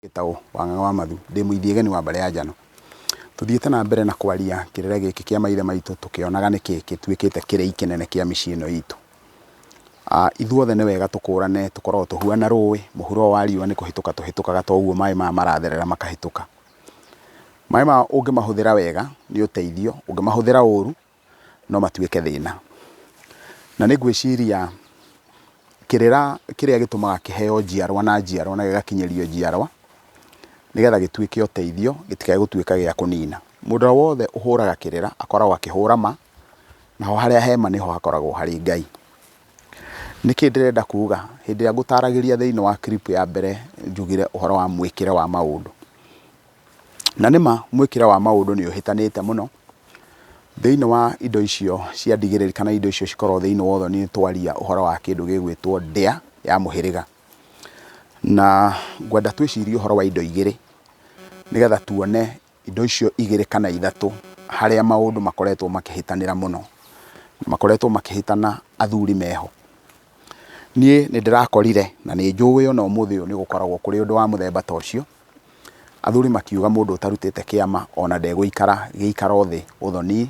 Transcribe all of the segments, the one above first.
Gĩtaũ Wang'ang'a wa Mathu, ndĩ mũithiegeni wa mbarĩ ya Njano. Tũthiĩte na mbere na kwaria kĩrĩra gĩkĩ kĩa maithe maitũ tũkĩonaga nĩkĩ gĩtuĩkĩte kĩrĩi kĩnene kĩa mĩciĩ ĩno itũ. Ithuothe nĩ wega tũkũrane tũkoragwo tũhuana rũĩ, mũhuro wa riũa nĩ kũhĩtũka tũhĩtũkaga ta ũguo maĩ maya maratherera makahĩtũka. Maĩ maya ũngĩmahũthĩra wega nĩ ũteithio, ũngĩmahũthĩra ũru no matuĩke thĩna. Na nĩ ngwĩciria kĩrĩra kĩrĩa gĩtũmaga kĩheo njiarwa na njiarwa na gĩgakinyĩrio njiarwa, nĩgetha gĩtuĩke ũteithio gĩtikae gũtuĩka gĩa kũnina. Mũndũ ũrĩa wothe ũhũraga kĩrĩra akoragwo akĩhũra ma, naho harĩa he ma nĩho hakoragwo harĩ Ngai. Nĩkĩ ndĩrenda kuga? Hĩndĩ ĩrĩa ngũtaragĩria thĩinĩ wa clip ya mbere njugire ũhoro wa mwĩkĩre wa maũndũ. Na nĩ ma mwĩkĩre wa maũndũ nĩ ũhĩtanĩte mũno, thĩinĩ wa indo icio cia ndigĩrĩri kana indo icio cikoragwo thĩinĩ wa ũthoni nĩ twaria ũhoro wa kĩndũ gĩgwĩtwo ndĩa ya mũhĩrĩga. Na ngwenda twĩcirie ũhoro wa indo igĩrĩ, nĩgetha tuone indo icio igĩrĩ kana ithatũ harĩa maũndũ makoretwo makĩhĩtanĩra mũno, na makoretwo makĩhĩtana athuri meho. Niĩ nĩ ndĩrakorire na nĩ njũĩ ona ũmũthĩ ũyũ nĩ gũkoragwo kũrĩ ũndũ wa mũthemba ta ũcio, Athuri makiuga mũndũ ũtarutĩte kĩama ona ndegũikara gĩikaro thĩ ũthoni.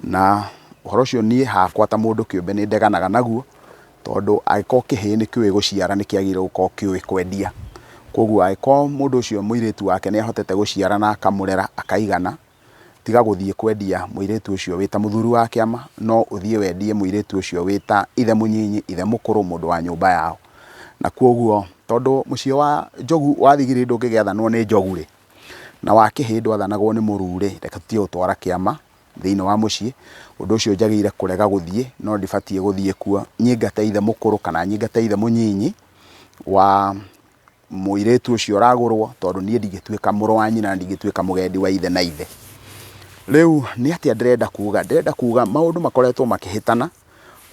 Na ũhoro ũcio niĩ hakwa ta mũndũ kĩũmbe nĩ ndeganaga naguo, tondũ angĩkorwo kĩhĩĩ nĩ kĩũĩ gũciara nĩ kĩagĩrĩirwo gũkorwo kĩũĩ kwendia. Koguo angĩkorwo mũndũ ũcio mũirĩtu wake nĩ ahotete gũciara na akamũrera akaigana, Tiga gũthiĩ kwendia mũirĩtu ũcio wĩ ta mũthuri wa kĩama, no ũthiĩ wendie mũirĩtu ũcio wĩ ta ithe mũnyinyi, ithe mũkũrũ, mũndũ wa nyũmba yao. Na kwoguo tondũ mũciĩ wa njogu wa thigiri ndũngĩgĩathanwo nĩ njogu-rĩ, na wa kĩhĩĩ ndwathanagwo nĩ mũruu-rĩ, reke tũtige gũtwara kĩama thĩinĩ wa mũciĩ. Ũndũ ũcio njagĩrĩire kũrega gũthiĩ, no ndibatiĩ gũthiĩ kuo nyingate ithe mũkũrũ kana nyingate ithe mũnyinyi wa mũirĩtu ũcio ũragũrwo tondũ niĩ ndingĩtuĩka mũrũ wa nyina na ndingĩtuĩka mũgendi wa ithe na ithe. Rĩu nĩ atĩa ndĩrenda kuga? Ndĩrenda kuga maũndũ makoretwo makĩhĩtana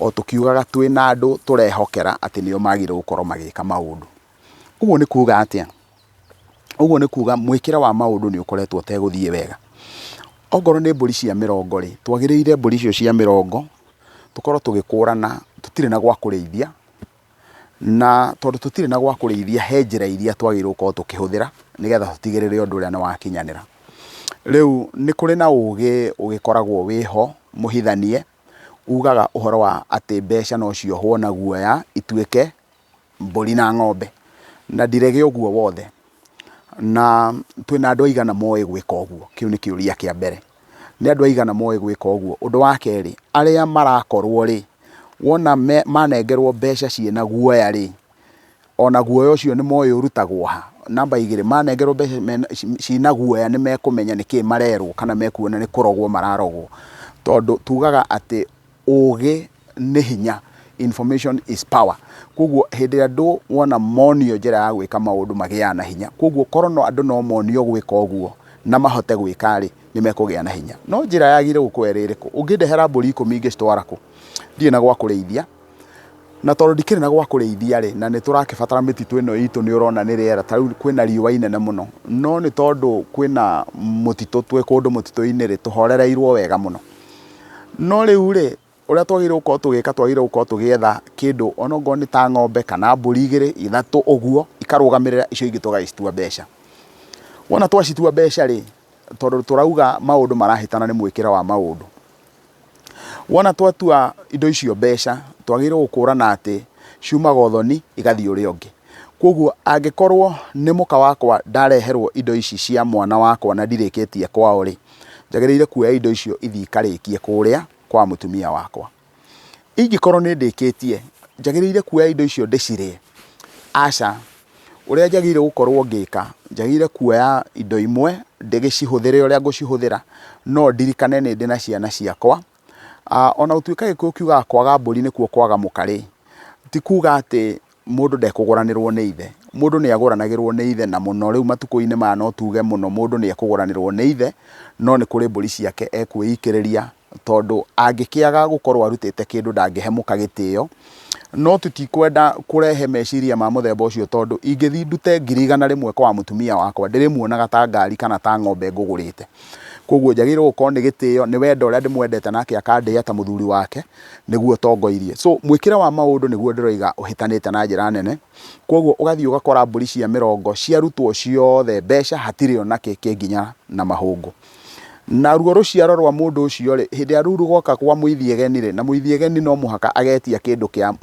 o tũkiugaga twĩna andũ tũrehokera atĩ nĩo magĩrĩirwo gũkorwo magĩka maũndũ. Ũguo nĩ kuga atĩa? Ũguo nĩ kuga mwĩkĩre wa maũndũ nĩ ũkoretwo ũtegũthiĩ wega. Ongorwo nĩ mbũri cia mĩrongo rĩ, twagĩrĩire mbũri icio cia mĩrongo tũkorwo tũgĩkũrana tũtirĩ na gwa kũrĩithia, Na tondũ tũtirĩ na gwa kũrĩithia he njĩra iria twagĩrĩirwo gũkorwo tũkĩhũthĩra nĩgetha tũtigĩrĩre ũndũ ũrĩa nĩ wakinyanĩra. Rĩu nĩ kũrĩ na ũgĩ ũgĩkoragwo wĩho mũhithanie, ugaga ũhoro wa atĩ mbeca no ciohwo na guoya ituĩke mbũri na ng'ombe. Na ndirege ũguo wothe. Na twĩna andũ aigana moĩ gwĩka ũguo? Kĩu nĩ kĩũria kĩa mbere. Nĩ andũ aigana moĩ gwĩka ũguo? Ũndũ wa kerĩ, arĩa marakorwo rĩ, wona manengerwo mbeca ciĩna guoya rĩ, ona guoya ũcio nĩ moĩ ũrutagwo ha? Namba igĩrĩ, manengerwo mbeca ciĩna guoya nĩ mekũmenya nĩkĩ marerwo kana mekuona nĩ kũrogwo mararogwo. Tondũ tugaga atĩ ũgĩ nĩ hinya, information is power. Koguo hĩndĩ ĩrĩa andũ wona monio njĩra ya gwĩka maũndũ magĩaga na hinya. Koguo korwo no andũ no monio gwĩka ũguo na mahote gwĩka rĩ, nĩ mekũgĩa na hinya. No njĩra yagĩrĩire gũkorwo ĩrĩ ĩrĩkũ? Ũngĩndehera mbũri ikũmi ingĩcitwara kũ? Ndirĩ na gwa kũrĩithia. Na tondũ ndikĩrĩ na gwa kũrĩithia rĩ, na nĩ tũrakĩbatara mĩtitũ ĩno itũ nĩ ũrona nĩ rĩera, ta rĩu kwĩna riũa inene mũno. No nĩ tondũ kwĩna mũtitũ, twĩ kũndũ mũtitũ-inĩ rĩ, tũhorereirwo wega mũno. No rĩu rĩ, ũrĩa twagĩrĩirwo gũkorwo tũgĩka twagĩrĩirwo gũkorwo tũgĩetha kĩndũ onokorwo nĩ ta ng'ombe kana mbũri igĩrĩ, ithatũ ũguo, ikarũgamĩrĩra icio ingĩ tũgagĩcitua mbeca. Wona twacitua mbeca rĩ, tondũ tũrauga maũndũ marahĩtana nĩ mwĩkĩre wa maũndũ. Wona twatua indo icio mbeca, twagĩrĩirwo gũkũrana atĩ ciumaga ũthoni igathiĩ ũrĩa ũngĩ. Koguo angĩkorwo nĩ mũka wakwa ndareherwo indo ici cia mwana wakwa na ndirĩkĩtie kwao rĩ, njagĩrĩire kuoya indo icio ithiĩ ikarĩkie kũrĩa kwa mũtumia wakwa. Ingĩkorwo nĩ ndĩkĩtie, njagĩrĩire kuoya indo icio ndĩcirĩe? Aca. Ũrĩa njagĩrĩire gũkorwo ngĩka, njagĩrĩire kuoya indo imwe ndĩgĩcihũthĩre ũrĩa ngũcihũthĩra, no ndirikane nĩ ndĩ na ciana ciakwa. Ona gũtuĩka Gĩkũyũ kiugaga kwaga mbũri nĩkuo kwaga mũka rĩ, ti kuga atĩ mũndũ ndekũgũranĩrwo nĩ ithe. Mũndũ nĩ agũranagĩrwo nĩ ithe na mũno rĩu matukũ-inĩ maya no tuge mũno mũndũ nĩ ekũgũranĩrwo nĩ ithe, no nĩ kũrĩ mbũri ciake ekwĩikĩrĩria tondũ angĩkĩaga gũkorwo arutĩte kĩndũ ndangĩhe mũka gĩtĩo. No tũtikwenda kũrehe meciria ma mũthemba ũcio tondũ ingĩthiĩ ndute 100,000 kwa mũtumia wakwa ndĩrĩmuonaga ta ngari kana ta ng'ombe ngũgũrĩte. Koguo njagĩrĩirwo gũkorwo nĩ gĩtĩo, nĩ wendo ũrĩa ndĩmwendete nake akandĩa ta mũthuri wake, nĩguo tongoirie. So mwĩkĩre wa maũndũ nĩguo ndĩroiga ũhĩtanĩte na njĩra nene. Koguo ũgathiĩ ũgakora mbũri cia mĩrongo ciarutwo ciothe mbeca hatirĩ ona kĩ kĩ nginya na mahũngũ. Naruo rũciaro rwa mũndũ ũcio-rĩ, hĩndĩ ĩrĩa rũu rũgoka kwa mũithiegeni-rĩ, na mũithiegeni no mũhaka agetia kĩndũ kĩa,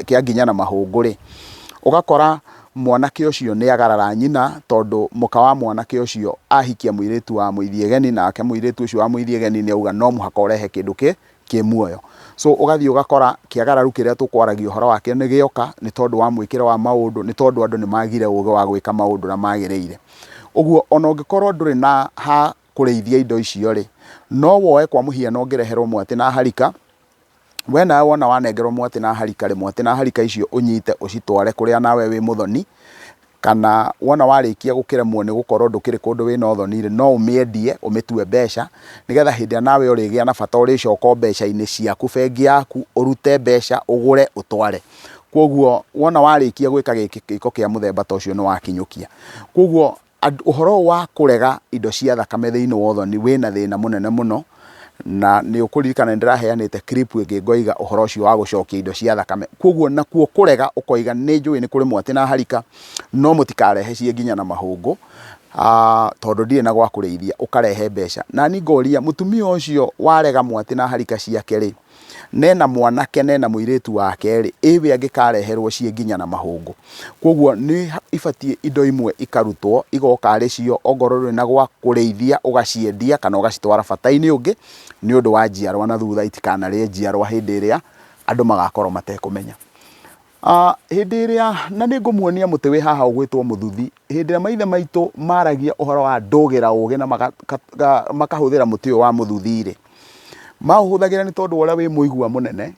kĩa nginya na mahũngũ-rĩ, ũgakora mwanake ũcio nĩ agarara nyina, tondũ mũka wa mwanake ũcio ahikia mũirĩtu wa mũithiegeni, nake mũirĩtu ũcio wa mũithiegeni nĩ auga no mũhaka ũrehe kĩndũ kĩ, kĩ muoyo. So ũgathiĩ ũgakora kĩagararu kĩrĩa tũkwaragia ũhoro wakĩo nĩ gĩoka, nĩ tondũ wa mwĩkĩre wa maũndũ, nĩ tondũ andũ nĩ magire ũgĩ wa gwĩka maũndũ ũrĩa magĩrĩire. Ũguo ona ũngĩkorwo ndũrĩ na ha kũrĩithia indo icio rĩ, no woe kwa mũhiano ũngĩreherwo mwatĩ na harika, we nawe wona wanengerwo mwatĩ na harika rĩ, mwatĩ na harika icio ũnyite ũcitware kũrĩa nawe wĩ mũthoni, kana wona warĩkia gũkĩremwo nĩ gũkorwo ndũkĩrĩ kũndũ wĩna ũthoni rĩ, no ũmĩendie ũmĩtue mbeca, nĩgetha hĩndĩ ĩrĩa nawe ũrĩgĩa na bata ũrĩcoka o mbeca-inĩ ciaku bengi yaku, ũrute mbeca ũgũre ũtware. Kwoguo wona warĩkia gwĩka gĩko kĩa mũthemba ta ũcio nĩ wakinyũkia. Kwoguo ũhoro ũyũ wa kũrega indo cia thakame thĩinĩ wa ũthoni wĩna thĩna mũnene mũno, na nĩ ũkũririkana nĩ ndĩraheanĩte clip ĩngĩ ngoiga ũhoro ũcio wa gũcokia indo cia thakame. Kwoguo nakuo kũrega ũkoiga nĩ njũĩ nĩ kũrĩ mwatĩ na harika, no mũtikarehe ciĩ nginya na mahũngũ, tondũ ndirĩ na gwa kũrĩithia, ũkarehe mbeca. Nani ngoria mũtumia ũcio warega mwatĩ na harika ciake rĩ, nena mwanake nena mũirĩtu wake-rĩ, ĩwe angĩkareherwo ciĩ nginya na mahũngũ. Koguo nĩ ibatiĩ indo imwe ikarutwo igoka arĩ cio ongorwo ndũrĩ na gwa kũrĩithia ũgaciendia kana ũgacitwara bata-inĩ ũngĩ nĩ ũndũ wa njiarwa na thutha itikanarĩe njiarwa hĩndĩ ĩrĩa andũ magakorwo matekũmenya. Hĩndĩ ĩrĩa, na nĩ ngũmuonia mũtĩ wĩ haha ũgwĩtwo mũthuthi, hĩndĩ ĩrĩa maithe maitũ maragia ũhoro wa ndũgĩra ũgĩ na makahũthĩra mũtĩ ũyũ wa mũthuthi-rĩ, maũhũthagĩra nĩ tondũ wa ũrĩa wĩ mũigua mũnene,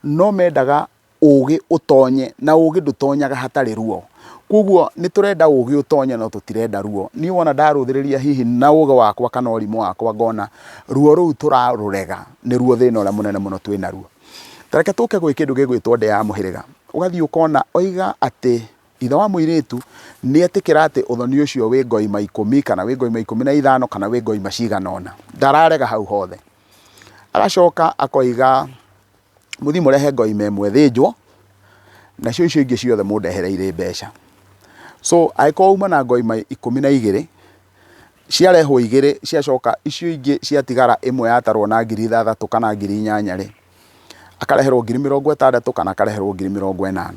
no mendaga ũgĩ ũtonye, na ũgĩ ndũtonyaga hatarĩ ruo. Koguo nĩ tũrenda ũgĩ ũtonye no tũtirenda ruo. Niĩ wona ndarũthĩrĩria hihi na ũgĩ wakwa kana ũrimũ wakwa ngona ruo rũu tũrarũrega nĩruo thĩna ũrĩa mũnene mũno twĩ naruo. Ta reke tũke gwĩ kĩndũ gĩgwĩtwo ndĩa ya mũhĩrĩga. Ũgathiĩ ũkona oiga atĩ ithe wa mũirĩtu nĩ etĩkĩra atĩ ũthoni ũcio wĩ ngoima ikũmi kana wĩ ngoima 15 kana wĩ ngoima cigana ũna. Ndararega hau hothe. Agacoka akoiga mũthiĩ mũrehe ngoima ĩmwe ĩthĩnjwo, nacio icio ingĩ ciothe mũndehere irĩ mbeca. So angĩkorwo uma na ngoima 12, ciarehwo igĩrĩ ciacoka icio ingĩ ciatigara ĩmwe yatarwo na 6000 kana 8000 rĩ, akareherwo 60,000 kana akareherwo 80,000.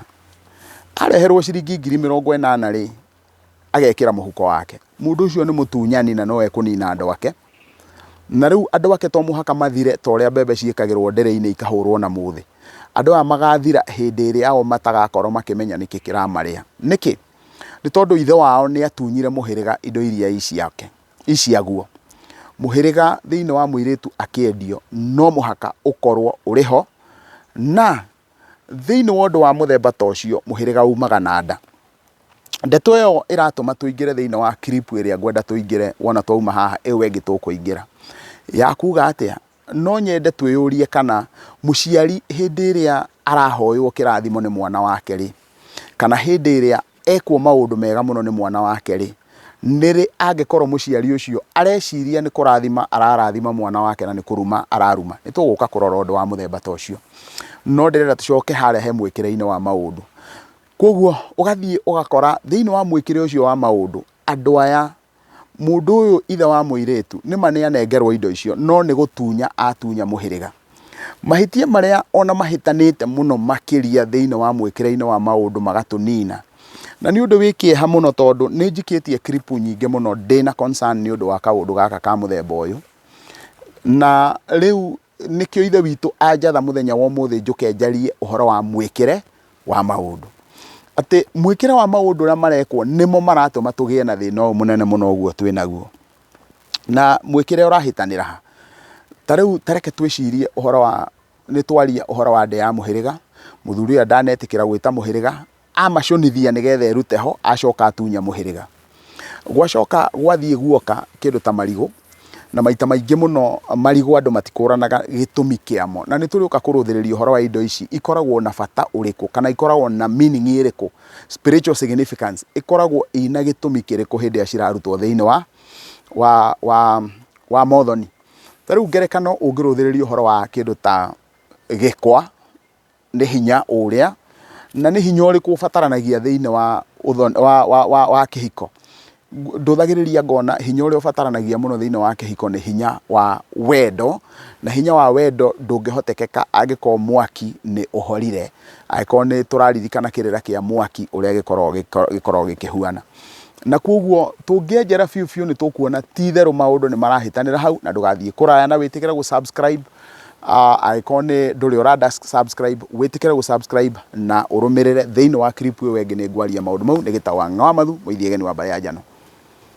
Areherwo ciringi 80,000 rĩ, agekĩra mũhuko wake. Mũndũ ũcio nĩ mũtunyani na no ekũnina andũ ake. Na rĩu andũ ake to mũhaka mathire ta ũrĩa mbembe ciĩkagĩrwo ndere-inĩ ikahũrwo na mũthĩ. Andũ aya magathira hĩndĩ ĩrĩa o matagakorwo makĩmenya nĩkĩ kĩramarĩa. Nĩkĩ? Nĩ tondũ ithe wao nĩ atunyire mũhĩrĩga indo iria i ciake, i ciaguo. Mũhĩrĩga thĩinĩ wa mũirĩtu akĩendio no mũhaka ũkorwo ũrĩ ho, na thĩinĩ wa ũndũ wa mũthemba ta ũcio mũhĩrĩga umaga na nda. Ndeto ĩyo ĩratũma tũingĩre thĩinĩ wa clip ĩrĩa ngwenda tũingĩre wona twauma haha ĩyo ĩngĩ tũkũingĩra. Ya kuga atĩa? No nyende twĩyũrie kana mũciari hĩndĩ ĩrĩa arahoywo kĩrathimo nĩ mwana wake rĩ, kana hĩndĩ ĩrĩa ekwo maũndũ mega mũno nĩ mwana wake rĩ, nĩ rĩ angĩkorwo mũciari ũcio areciria nĩ kũrathima ararathima mwana wake na nĩ kũruma araruma. Nĩ tũgũka kũrora ũndũ wa mũthemba ta ũcio. No ndĩrenda tũcoke harĩa he mwĩkĩre-inĩ wa maũndũ. Koguo ũgathiĩ ũgakora thĩinĩ wa mwĩkĩre ũcio wa maũndũ, andũ aya Mũndũ ũyũ ithe wa mũirĩtu nĩma nĩ anengerwo indo icio no nĩ gũtunya atunya mũhĩrĩga. Mahĩtia marĩa ona mahĩtanĩte mũno makĩria thĩinĩ wa mwĩkĩre-inĩ wa maũndũ magatũnina. Na nĩ ũndũ wĩ kĩeha mũno tondũ nĩ njikĩtie clip nyingĩ mũno ndĩna concern nĩ ũndũ wa kaũndũ gaka ka mũthemba ũyũ. Na rĩu nĩkĩo ithe witũ anjatha mũthenya wa ũmũthĩ njũke njarie ũhoro wa mwĩkĩre wa maũndũ. Atĩ mwĩkĩre wa maũndũ ũrĩa marekwo nĩmo maratũma tũgĩe na thĩna ũyũ mũnene mũno ũguo twĩ naguo. Na mwĩkĩre ũrahĩtanĩra ha? Ta rĩu ta reke twĩcirie ũhoro wa, nĩ twaria ũhoro wa ndĩa ya mũhĩrĩga, mũthuri ũrĩa ndanetĩkĩra gwĩta mũhĩrĩga, amacũnithia nĩgetha erute ho, acoka atunya mũhĩrĩga. Gwacoka gwathiĩ guoka kĩndũ ta marigũ, na maita maingĩ mũno marigũ andũ matikũranaga gĩtũmi kĩamo. Na nĩ tũrĩũka kũrũthĩrĩria ũhoro wa indo ici ikoragwo na bata ũrĩkũ, kana ikoragwo na meaning ĩrĩkũ, spiritual significance, ĩkoragwo ĩna gĩtũmi kĩrĩkũ hĩndĩ ĩrĩa cirarutwo thĩinĩ wa wa wa. Wa mothoni. Ta rĩu ngerekano ũngĩrũthĩrĩria ũhoro wa kĩndũ ta gĩkwa, nĩ hinya ũrĩa, na nĩ hinya ũrĩkũ ũbataranagia thĩinĩ wa wa wa wa wa kĩhiko. Ndũthagĩrĩria ngona hinya ũrĩa ũbataranagia mũno thĩinĩ wa kĩhiko nĩ hinya wa wendo, na hinya wa wendo ndũngĩhotekeka angĩkorwo mwaki nĩ ũhorire, angĩkorwo nĩ tũraririkana kĩrĩra kĩa mwaki ũrĩa gĩkoragwo gĩkĩhuana. Na koguo tũngĩenjera biũ biũ nĩ tũkuona ti itherũ maũndũ nĩ marahĩtanĩra hau, na ndũgathiĩ kũraya na wĩtĩkĩre gũ subscribe. Angĩkorwo nĩ ndũrĩ ũranda subscribe, wĩtĩkĩre gũ subscribe na ũrũmĩrĩre thĩinĩ wa clip ĩyo ĩngĩ nĩ ngwaria maũndũ mau. Nĩ gĩtawa Ng'awa Mathu, mũithi egeni wa mbarĩ ya Njano.